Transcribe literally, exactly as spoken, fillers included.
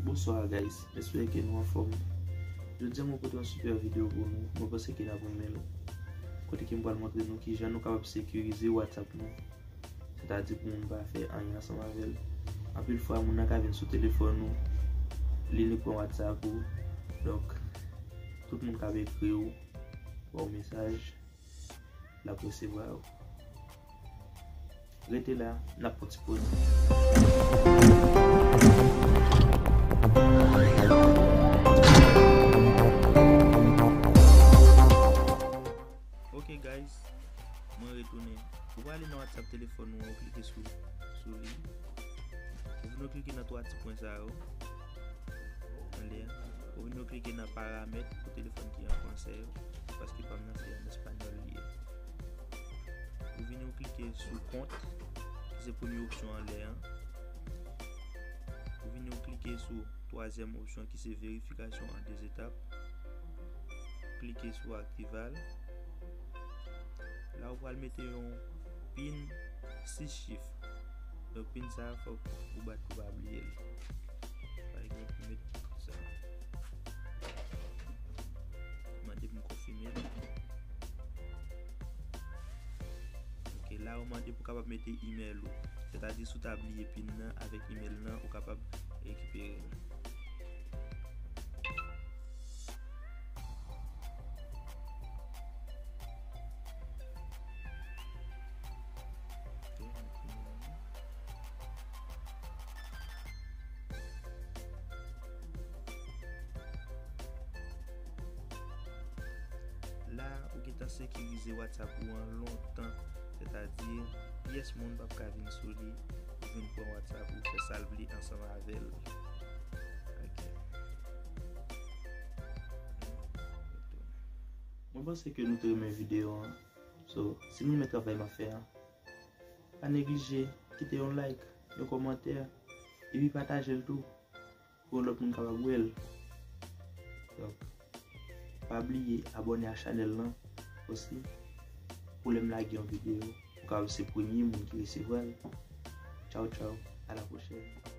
Bonsoir guys, m espere ke nou anfòm. Jodi a mwen pote yon super videyo pou nou, mwen panse ke n ap renmen l. Kote ke m pral montre nou kijan nou kapab sekirize WhatsApp nou. Sètadi pou moun pa fè anyen ansanm avè l. Anpil fwa moun nan ka vin sou telefòn ou, li li pran WhatsApp ou. Donk, tout moun k ap ekri w, ba w mesaj, l ap resevwa yo. Rete la, n ap pran ti poz. Ok guys, mwen retounen. Ou prale nan WhatsApp telefòn ou an, ou klike sou, sou li. Ou vin ou klike nan twa ti pwen sa yo. Anlè a. Ou vin ou klike nan paramèt pou telefòn ki an fransè yo, paske pa m nan se an espanyòl li ye. Ou vin ou klike sou kont, ki se premye opsyon anlè an. Ou vin ou klike sou twazyèm opsyon ki se verifikasyon an de etap. Klike sou aktive l. La ou pral mete yon pin sis chif. Donk pin sa a fòk ou bat pou pa bliye l. Pa egzanp, m met sa. Mande pou m konfime l. Ok, la ou mande pou kapab mete imèl ou. Sètadi si w ta bliye pin nan, avèk imèl nan, ou kapab rekipere l. La, ou gentan sekirize WhatsApp ou an lontan, sètadi pyès moun p ap ka vin sou li, vin pran WhatsApp ou, fè sa l vle ansanm avè l. Ok. Mwen panse ke nou te renmen videyo an. So, si nou renmen travay m ap fè a, pa neglije kite yon like, yon kòmantè, epi pataje l tou pou yon lòt moun kapab wè l. Donk, pa bliye abòne a chanèl lan osi pou lè m lage yon videyo, ou kapab se premye moun ki resevwa l. Tchaw, tchaw, a la pwochèn.